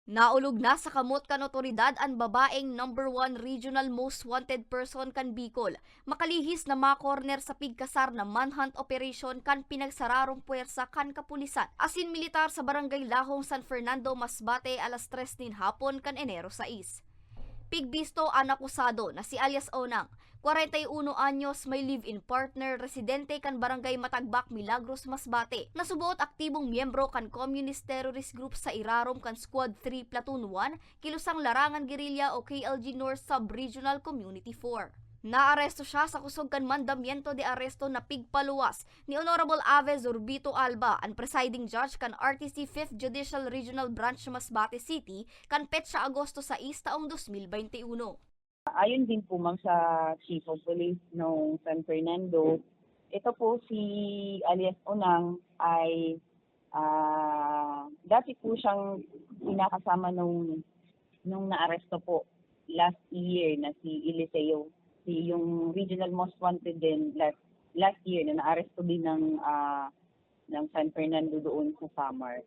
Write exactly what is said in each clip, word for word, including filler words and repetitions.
Naolog na sa kamot kan otoridad an babaeng number one regional most wanted person kan Bicol, makalihis na makorner sa pigkasar na manhunt operation kan pinagsararong puwersa kan kapulisan asin militar sa Barangay Lahong, San Fernando, Masbate, alas tres nin hapon kan Enero sais. Pigbisto an akusado na si alias Onang, kwarenta y uno anyos, may live-in partner, residente kan Barangay Matagbak, Milagros, Masbate, na suboot aktibong miyembro kan Communist Terrorist Group sa irarom kan Squad three Platoon one, Kilusang Larangan Guerrilla o K L G North Sub-Regional Community four. Naaresto siya sa kusog kan mandamiento de aresto na pigpaluwas ni Honorable Ave Zurbito Alba, an presiding judge kan R T C fifth Judicial Regional Branch, Masbate City, kan petsa Agosto sais taong dos mil bente uno. Ayon din po, ma'am, sa Chief of Police ng San Fernando, ito po si alias Onang ay, ah, dati po siyang kinakasama nung, nung naaresto po last year na si Eliseo, si, yung regional most wanted din last, last year na naaresto din ng, ah, ng San Fernando doon sa Samar.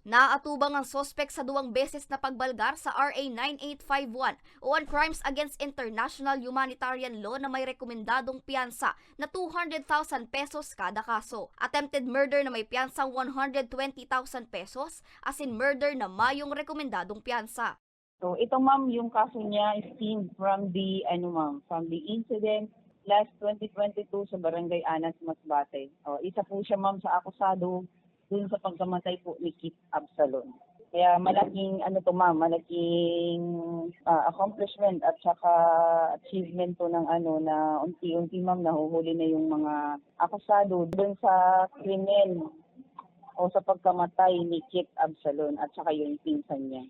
Naatubang ang suspek sa duwang beses na pagbalgar sa R A nine eight five one o an Crimes Against International Humanitarian Law na may rekomendadong piyansa na two hundred thousand pesos kada kaso, attempted murder na may piyansang one hundred twenty thousand pesos, asin murder na mayong rekomendadong piyansa. So, ito, ma'am, yung kaso niya stemmed from the, ano, ma'am, from the incident last twenty twenty-two sa Barangay Anas, Masbate. O, isa po siya, ma'am, sa akusado dun sa pagkamatay po ni Kit Absalon. Kaya malaking, ano to, ma'am, malaking, ah, accomplishment at saka achievement po ng, ano, na unti-unti, ma'am, nahuhuli na yung mga akusado dun sa krimen o sa pagkamatay ni Kit Absalon at saka yung pinsan niya.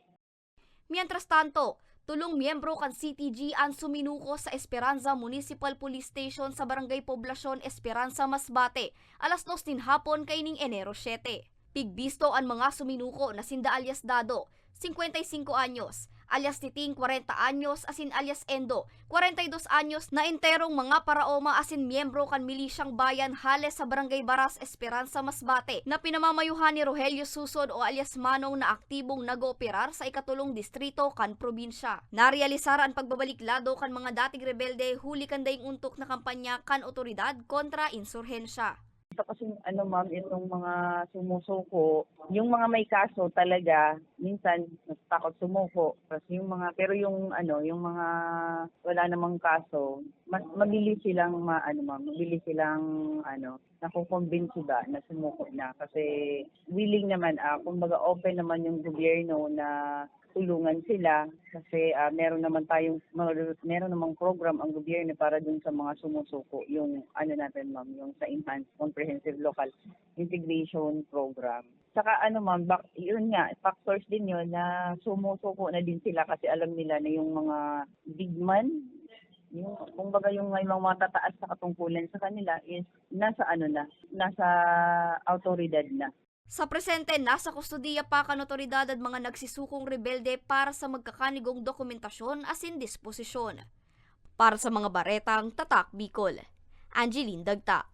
Mientras tanto, tolong miyembro kan C T G an suminuko sa Esperanza Municipal Police Station sa Barangay Poblacion, Esperanza, Masbate, alas dos nin hapon kaining Enero siete. Pigbisto an mga suminuko na sinda alias Dado, singkwenta y singko anyos, alias Titing, kwarenta anyos, asin alias Endo, kwarenta y dos anyos, na enterong mga paraoma asin miyembro kan Milisyang Bayan Hales sa Barangay Baras, Esperanza, Masbate, na pinamamayuhan ni Rogelio Susod o alias Manong na aktibong nag-ooperar sa ikatolong distrito kan probinsya. Narealisar an pagbabalik lado kan mga dating rebelde huli kan daing ontok na kampanya kan otoridad kontra insurhensya. Ito kasing ano, ma'am, itong mga sumusuko, yung mga may kaso talaga, minsan natatakot sumuko. Tas yung mga, pero yung ano, yung mga wala namang kaso, mas mabilis silang ma-, ano, ma'am, mabilis silang ano, nakukumbinsi ba na sumuko na. Kasi willing naman, ah, kumbaga open naman yung gobyerno na tulungan sila kasi, ah, meron naman tayong, mer-, meron namang program ang gobyerno para dun sa mga sumusuko, yung ano natin, ma'am, yung sa Enhanced Comprehensive Local Integration Program. Saka ano, ma'am, bak-, yun nga, factors din yun na sumusuko na din sila kasi alam nila na yung mga big man, yung, kumbaga, yung may mga matataas na katungkulan sa kanila is nasa ano na, nasa awtoridad na. Sa presente, nasa kustodiya pa kan otoridad an mga nagsisukong rebelde para sa magkakanigong dokumentasyon asin disposisyon. Para sa mga baretang Tatak Bicol, Angeline Dagta.